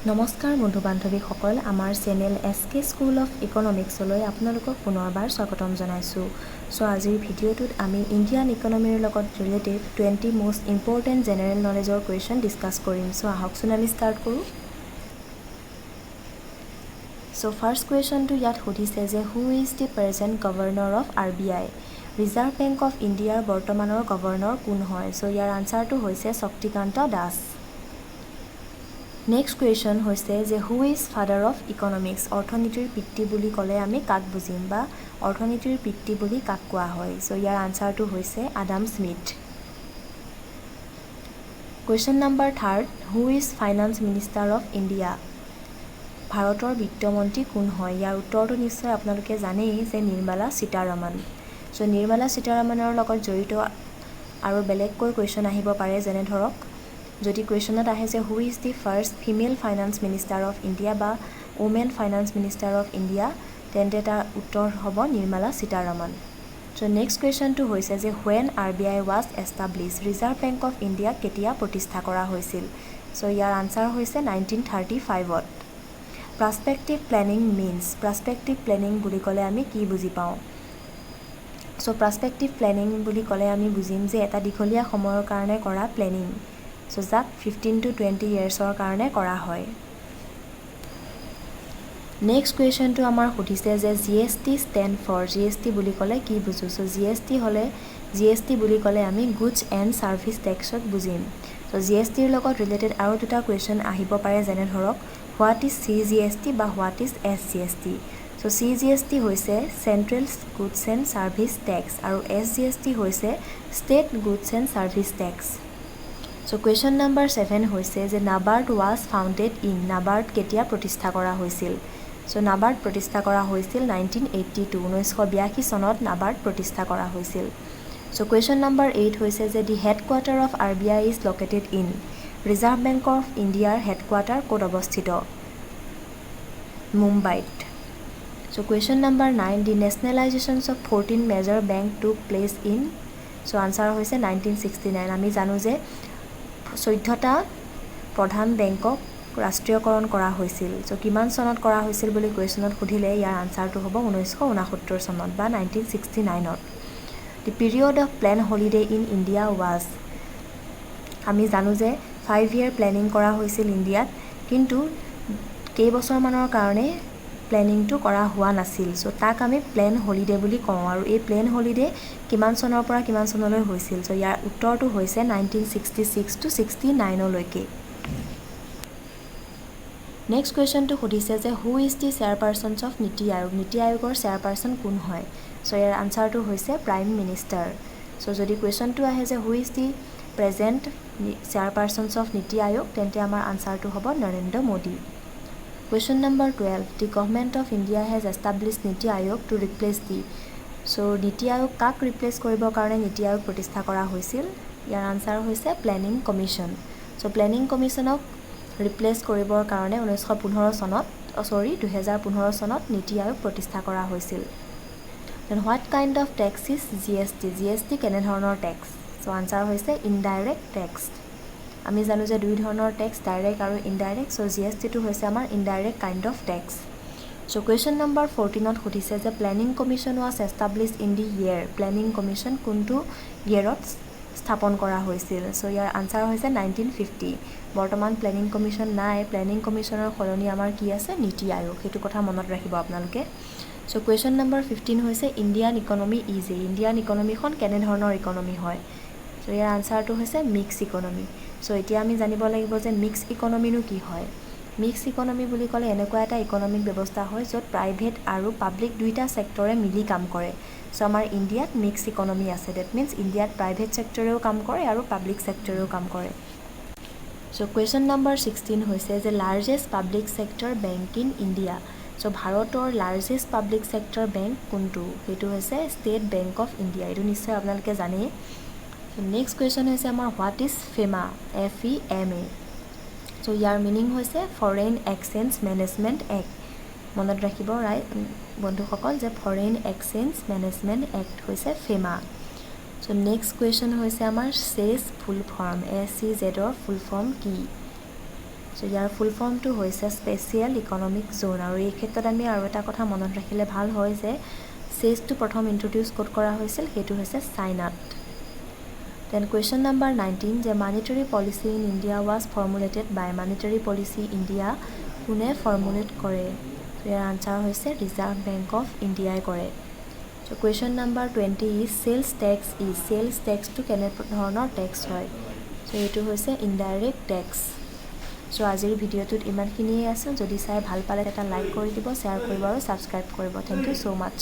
নমস্কাৰ বন্ধু বান্ধৱীসকল, আমাৰ channel S K school of ইকনমিক্সলৈ আপোনালোকক পুনৰবাৰ স্বাগতম জনাইছোঁ। চ' আজিৰ ভিডিঅ'টোত আমি ইণ্ডিয়ান ইকনমিৰ লগত ৰিলেটেড 20 মষ্ট ইম্পৰ্টেণ্ট জেনেৰেল নলেজৰ কুৱেশ্যন ডিছকাছ কৰিম। চ' আহকচোন আমি ষ্টাৰ্ট কৰোঁ। চ' ফাৰ্ষ্ট কুৱেশ্যনটো ইয়াত সুধিছে যে who is the present governor of RBI? Reserve bank of ইণ্ডিয়াৰ বৰ্তমানৰ গভৰ্ণৰ কোন হয়? চ' ইয়াৰ আনচাৰটো হৈছে শক্তিকান্ত দাস। নেক্সট কুৱেশ্যন হৈছে যে who is father of economics? অৰ্থনীতিৰ পিতৃ বুলি ক'লে আমি কাক বুজিম বা অৰ্থনীতিৰ পিতৃ বুলি কাক কোৱা হয়? চ' ইয়াৰ আনচাৰটো হৈছে Adam Smith. Question number third, who is finance minister of India? ভাৰতৰ বিত্তমন্ত্ৰী কোন হয়? ইয়াৰ উত্তৰটো নিশ্চয় আপোনালোকে জানেই যে নিৰ্মলা সীতাৰমণ। চ' নিৰ্মলা সীতাৰমণৰ লগত জড়িত আৰু বেলেগকৈ কুৱেশ্যন আহিব পাৰে, যেনে ধৰক যদি কুৱেশ্যনত আহে যে who is the first female finance minister of India বা women finance minister of India, তেন্তে তাৰ উত্তৰ হ'ব নিৰ্মলা সীতাৰমণ। চ' নেক্সট কুৱেশ্যনটো হৈছে যে when RBI was establish? Reserve bank of ইণ্ডিয়াক কেতিয়া প্ৰতিষ্ঠা কৰা হৈছিল? চ' ইয়াৰ আনচাৰ হৈছে 1935ত। Prospective planning means? Prospective planning বুলি ক'লে আমি কি বুজি পাওঁ? চ' প্ৰস্পেক্টিভ প্লেনিং বুলি ক'লে আমি বুজিম যে এটা দীঘলীয়া সময়ৰ কাৰণে কৰা প্লেনিং, চ' যাক 15 টু 20 ইয়েৰ্ছৰ কাৰণে কৰা হয়। নেক্সট কুৱেশ্যনটো আমাৰ সুধিছে যে GST stand for? GST বুলি ক'লে কি বুজোঁ? চ' জি এছ টি বুলি ক'লে আমি গুডছ এণ্ড ছাৰ্ভিচ টেক্সক বুজিম। চ' জি এছ টিৰ লগত ৰিলেটেড আৰু দুটা কুৱেশ্যন আহিব পাৰে, যেনে ধৰক what is CGST বা what is SGST? So CGST হৈছে Central Goods and Service Tax আৰু এছ জি এছ টি হৈছে State Goods and Service Tax. So question number 7 হৈছে যে NABARD was founded in? NABARD কেতিয়া প্ৰতিষ্ঠা কৰা হৈছিল? চ' নাবাৰ্ড প্ৰতিষ্ঠা কৰা হৈছিল 1982, 1982 চনত নাবাৰ্ড প্ৰতিষ্ঠা কৰা হৈছিল। চ' কুৱেশ্যন নাম্বাৰ 8 হৈছে যে the headquarter of RBI is located in? Reserve bank of ইণ্ডিয়াৰ হেডকোৱাৰ্টাৰ ক'ত অৱস্থিত? মুম্বাইত। So question number 9, the nationalizations of 14 major bank took place in? So answer হৈছে 1969। আমি জানো যে 14টা প্ৰধান বেংকক ৰাষ্ট্ৰীয়কৰণ কৰা হৈছিল। চ' কিমান চনত কৰা হৈছিল বুলি কুৱেশ্যনত সুধিলে ইয়াৰ আনচাৰটো হ'ব 1969 চনত বা 1969ত। The period of plan holiday in India was? আমি জানো যে 5 ইয়েৰ প্লেনিং কৰা হৈছিল ইণ্ডিয়াত, কিন্তু কেইবছৰমানৰ কাৰণে প্লেনিংটো কৰা হোৱা নাছিল। চ' তাক আমি প্লেন হলিডে বুলি কওঁ। আৰু এই প্লেন হলিডে কিমান চনৰ পৰা কিমান চনলৈ হৈছিল? চ' ইয়াৰ উত্তৰটো হৈছে 1966 টু 69লৈকে। নেক্সট কুৱেশ্যনটো সুধিছে যে who is the chairpersons of NITI Aayog? নীতি আয়োগৰ চেয়াৰপাৰ্চন কোন হয়? চ' ইয়াৰ আনচাৰটো হৈছে প্ৰাইম মিনিষ্টাৰ। চ' যদি কুৱেশ্যনটো আহে যে who is the present chairpersons of NITI Aayog, তেন্তে আমাৰ আনচাৰটো হ'ব Narendra Modi. Question number 12, the Government of India has establish NITI Aayog to replace the? So NITI Aayog কাক ৰিপ্লেচ কৰিবৰ কাৰণে নীতি আয়োগ প্ৰতিষ্ঠা কৰা হৈছিল? ইয়াৰ আনচাৰ হৈছে প্লেনিং কমিশ্যন। চ' প্লেনিং কমিশ্যনক ৰিপ্লেচ কৰিবৰ কাৰণে 1915 চনত, চৰি, 2015 চনত নীতি আয়োগ প্ৰতিষ্ঠা কৰা হৈছিল। Then what kind of tax is GST? GST কেনেধৰণৰ টেক্স? চ' আনচাৰ হৈছে ইনডাইৰেক্ট টেক্স। আমি জানো যে দুই ধৰণৰ টেক্স, ডাইৰেক্ট আৰু ইনডাইৰেক্ট। চ' জি এছ টিটো হৈছে আমাৰ indirect kind of tax. So question number 14ত সুধিছে যে Planning Commission was establish in the year? Planning Commission কোনটো ইয়েৰত স্থাপন কৰা হৈছিল? চ' ইয়াৰ আনচাৰ হৈছে 1950। বৰ্তমান প্লেনিং কমিশ্যন নাই। প্লেনিং কমিশ্যনৰ সলনি আমাৰ কি আছে? নীতি আয়োগ। সেইটো কথা মনত ৰাখিব আপোনালোকে। চ' কুৱেশ্যন নম্বৰ 15 হৈছে Indian economy is a? Indian ইকনমিখন কেনেধৰণৰ ইকনমি হয়? চ' ইয়াৰ আনচাৰটো হৈছে মিক্স ইকনমি। চ' এতিয়া আমি জানিব লাগিব যে মিক্স ইকনমিনো কি হয়। মিক্স ইকনমি বুলি ক'লে এনেকুৱা এটা ইকনমিক ব্যৱস্থা হয় য'ত প্ৰাইভেট আৰু পাব্লিক দুইটা ছেক্টৰে মিলি কাম কৰে। চ' আমাৰ ইণ্ডিয়াত মিক্স ইকনমি আছে। That means ইণ্ডিয়াত প্ৰাইভেট ছেক্টৰেও কাম কৰে আৰু পাব্লিক ছেক্টৰেও কাম কৰে। চ' কুৱেশ্যন নম্বৰ 16 হৈছে যে largest public sector bank in India? So ভাৰতৰ লাৰ্জেষ্ট পাব্লিক ছেক্টৰ বেংক কোনটো? সেইটো হৈছে ষ্টেট বেংক অফ ইণ্ডিয়া। এইটো নিশ্চয় আপোনালোকে জানেই। নেক্সট কুৱেশ্যন হৈছে আমাৰ what is FEMA, FEMA? So year meaning হৈছে ফৰেইন এক্সচেঞ্জ মেনেজমেণ্ট এক্ট। মনত ৰাখিব ৰাইজ বন্ধুসকল যে ফৰেইন এক্সচেঞ্জ মেনেজমেণ্ট এক্ট হৈছে ফেমা। চ' নেক্সট কুৱেশ্যন হৈছে আমাৰ SEZ full form, S C জেডৰ ফুল ফৰ্ম কি? চ' ইয়াৰ ফুল ফৰ্মটো হৈছে স্পেচিয়েল ইকনমিক জ'ন। আৰু এই ক্ষেত্ৰত আমি আৰু এটা কথা মনত ৰাখিলে ভাল হয় যে চেছটো প্ৰথম ইণ্ট্ৰডিউচ ক'ত কৰা হৈছিল? সেইটো হৈছে চাইনাত। Then question number 19 যে monetary policy in India was formulated by, monetary policy India কোনে ফৰ্মুলেট কৰে? ইয়াৰ আনচাৰ হৈছে ৰিজাৰ্ভ বেংক অফ ইণ্ডিয়াই কৰে। So question number 20 is sales tax is, sales টেক্সটো কেনেধৰণৰ টেক্স হয়? চ' এইটো হৈছে ইনডাইৰেক্ট টেক্স। চ' আজিৰ ভিডিঅ'টোত ইমানখিনিয়ে আছিল। যদি চাই ভাল পালে এটা লাইক কৰি দিব, শ্বেয়াৰ কৰিব আৰু ছাবস্ক্ৰাইব কৰিব। Thank you so much.